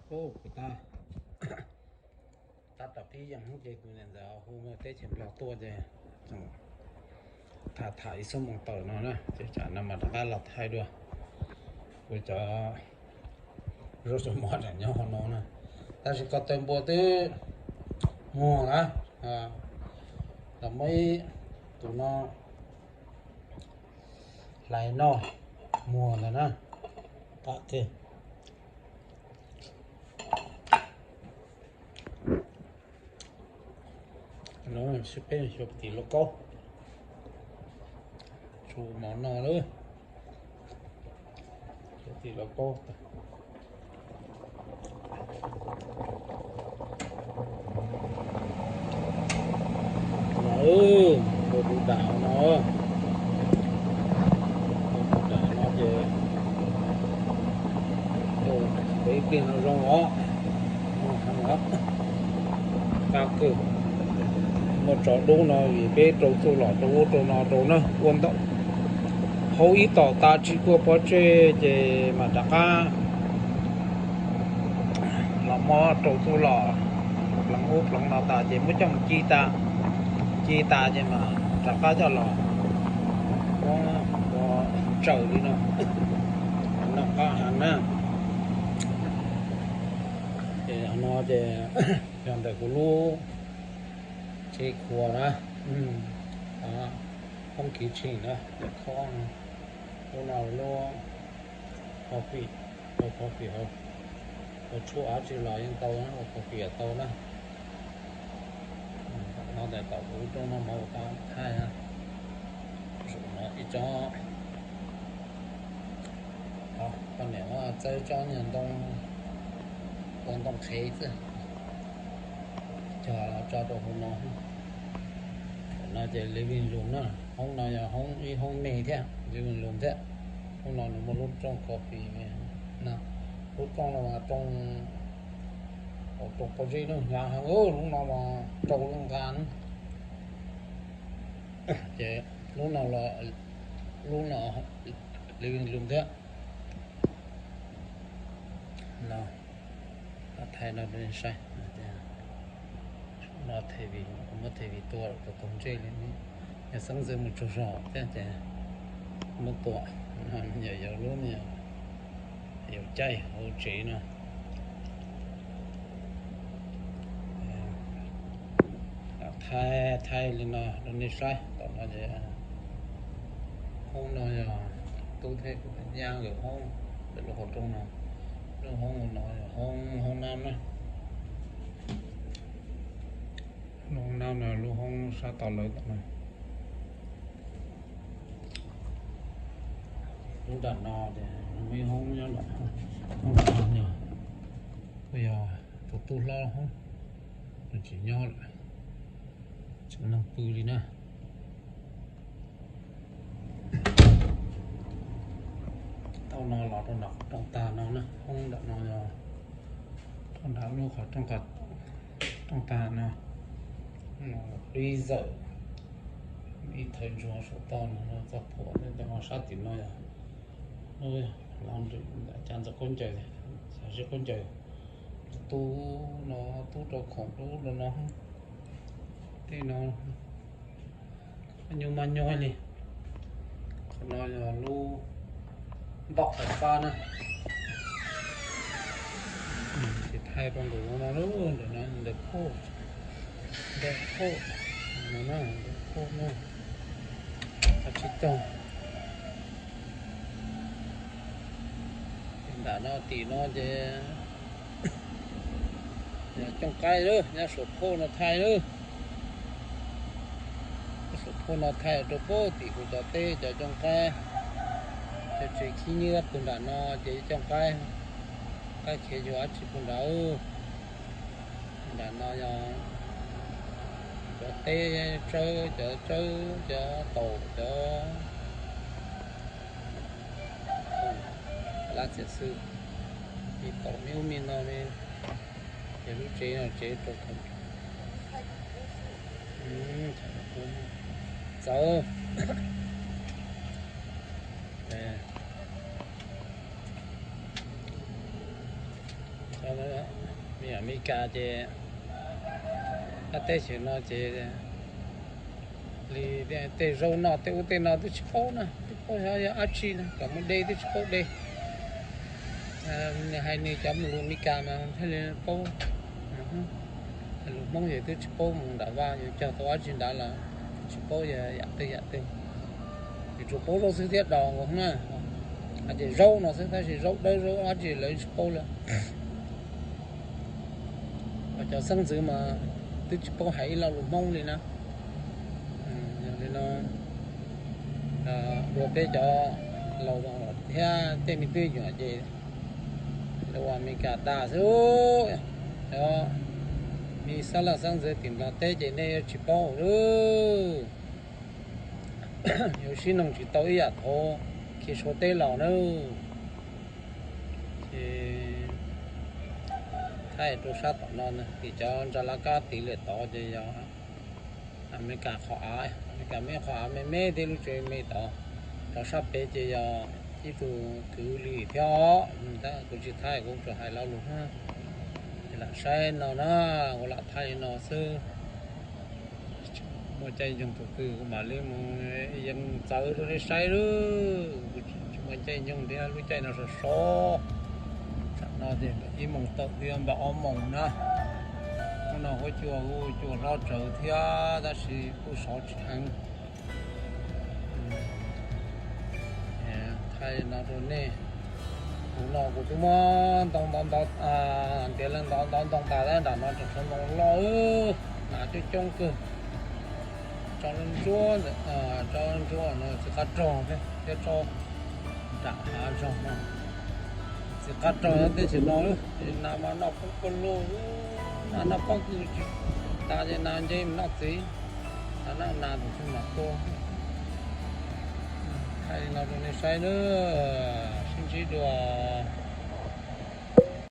Kuv tab, tab tom qib yees ces kuv niam ntxawm hu teb chaws Nplog tuaj ces tseem tham tham ib xuab moos tawm no na, ces tsam no mas rov qab los thaij dua kuv cov zaub cov mov tseem nyob hauv no na. Tab sis ko taw npua twb muag na, los muab ib tus no hlais noj muag ntawd na. Qab tiag. No sib peb xyuas tim lauj kaub, tsuas mov no lawm, xyuas tim lauj kaub. No, ua tus dam no, ua tus dam no ces ua ib pliag no zoo os, muaj heev os, qab kawg. Muaj tso dub no vim peb rau txuj lom rau ub rau no rau na, ua ntau hauv ib tom tas tsis kuaj pov tseg ces mam rov qab los muab rau txuj lom pleev ub pleev no tas ces muab coj mus ci tas, ci tas ces mam rov qab coj los muab ua tsaws li no, noj qab heev na. Ces no ces yog ntawm kuv lub tsev khuas na, hoob kitchen na, khob, lub no lub coffee, ua coffee hauv, ua tshuaj dab tsi los yeej tau na, ua coffee tau na. No ntawm tom kuv rooj noj mov kuv tau thaij na, ib tsob, poj niam muab txawb tsob niag ntoo, ua ntoo qhev xwb, cog los tso rau hauv no. No ces living room na, hoob no yog hoob ib hoob me thiab living room thiab. Hoob no nws muaj lub rooj coffee, lub rooj no mas rooj, rooj pob zeb na, hnyav heev, lub no mas rau lub nqa na. Ces lub no los, lub no living room thiab. No, thaij no rau nej saib. No TV, muab TV tua rau tom ntsej li, yog xeeb ntxwv mus tsaug zog thiab ces muab tua. No yog lub, yog caij hauv tsev no. Thaij, thaij li no rau nej saib tom no ces hoob no yog tub thiab kuv tab nyob lwm hoob, lwm lub hauv rooj no. Lub hoob no yog hoob, hoob nab na. Lub hoob nab no, lub hoob sab tod lawm tom no. Lub nram no ces muaj ib hoob nyob nram, hoob nram no yog, yog tus tub hlob hoob, nws tsis nyob lawm, tseem neeg pw li na. Tau no los rau nram qhov rooj tag no na, hoob nram no yog, rau nram lub qhov rooj tag no, freezer, ib thawv ntsuag saum toj no, txoj phuam no, sab tim no yog laundry, cov ntxuav khaub ncaws, xyov sib khaub ncaws. Tub no, tub rau khoom dub rau no, tej no nyuaj maj nyuaj li. Qhov no yog lub npoj qhov pab na. Tsis thaij rau nkaus no, ntawm no ntawm phauj, ntawm phauj no na, ntawm phauj na, qhov tsib caug. Nram no tim no ces yog cooj qaib lawm, nyob saum phauj no thaij lawm. Saum phauj no thaij rau pem tim kuv cov teb cov cooj qaib. Cov tsev khib nyiab puag nram no ces cooj qaib, qaib khiav yuav dab tsi puag nrad. Nram no yog cov teb tsawb, cov tsawb, cov taum, cov lab txias xwb, me taum me ub me no li. Ces lub tsev no tsev rau khoom. Txawv. Amelikas ces, qab teb chaws no ces li tej zaub noj tej ub tej no twb tsis paub na, twb paub xyov yog dab tsi na, kom mus de twb tsis paub de. Nws hais nws cov mus lus Amelikas mas thiaj li paub. Lus Hmoob ces twb tsis paub mus nram vaj yuav cog tau dab tsi nrad los tsis paub yog yam twg yam twg. Ces tsuas paub zaub xwb thiab dos nkaus na. Hais tias zaub no xwb tab sis zaub dawb zaub dab tsi lawv tsis paub lawm. Ho cov xeeb ntxwv mas twb tsis paub hais ib lo lus Hmoob li na. Yog li no, dua peb cov laus thiab tej me tub me nyuam ces lawv ua Amelikas tas xwb. Cov me xeeb laus xeeb ntxwv tim Nplog teb ces nej yuav tsis paub lawm. Yuav sib noog tsis tau ib yam thaum khi Suav teb los na. Ces thaij rau sab tom no na, tim cov ntsa laj kab tid lawm tod ces yog Amelikas qhov av, Amelikas me qhov av me me thiab lub tsev me tod. Cov sab pem ces yog ib tug kwv Lis thiab os, tab kuv tsis thaij, kuv tsuas hais lo lus na. Ces lam saib no na, kuv lam thaij li no xwb. Muaj caij nyoog thaum twg kuv mam li mus yees txawv rau nej saib lawm. Kuv tsis muaj caij nyoog thiab, lub caij no sov sov. Tsam no ces ib moos tawm twb npaum ob moos na. Hnub no huab cua kuj cua hlob tsawv thiab tab sis kuj sov tsis heev. Thaij no rau nej. Kuv no kuv twb muab ntoo ntov ntov, ntiav leej ntov ntov ntoo tas, nram no tseem tshuav ntoo loj, nas coob coob kawg. Tso ntsuab, tso ntsuab no txiv qab rog thiab, tso nram hav zoov no. Txiv qab rog nyob teb chaws no, nas mas noj poob kawg lug, nas noj poob kawg, tas ces nas nce mus noj txiv, nas noj nas tus twg mas tuag. Thaij no rau nej saib nawb, sib ntsib dua.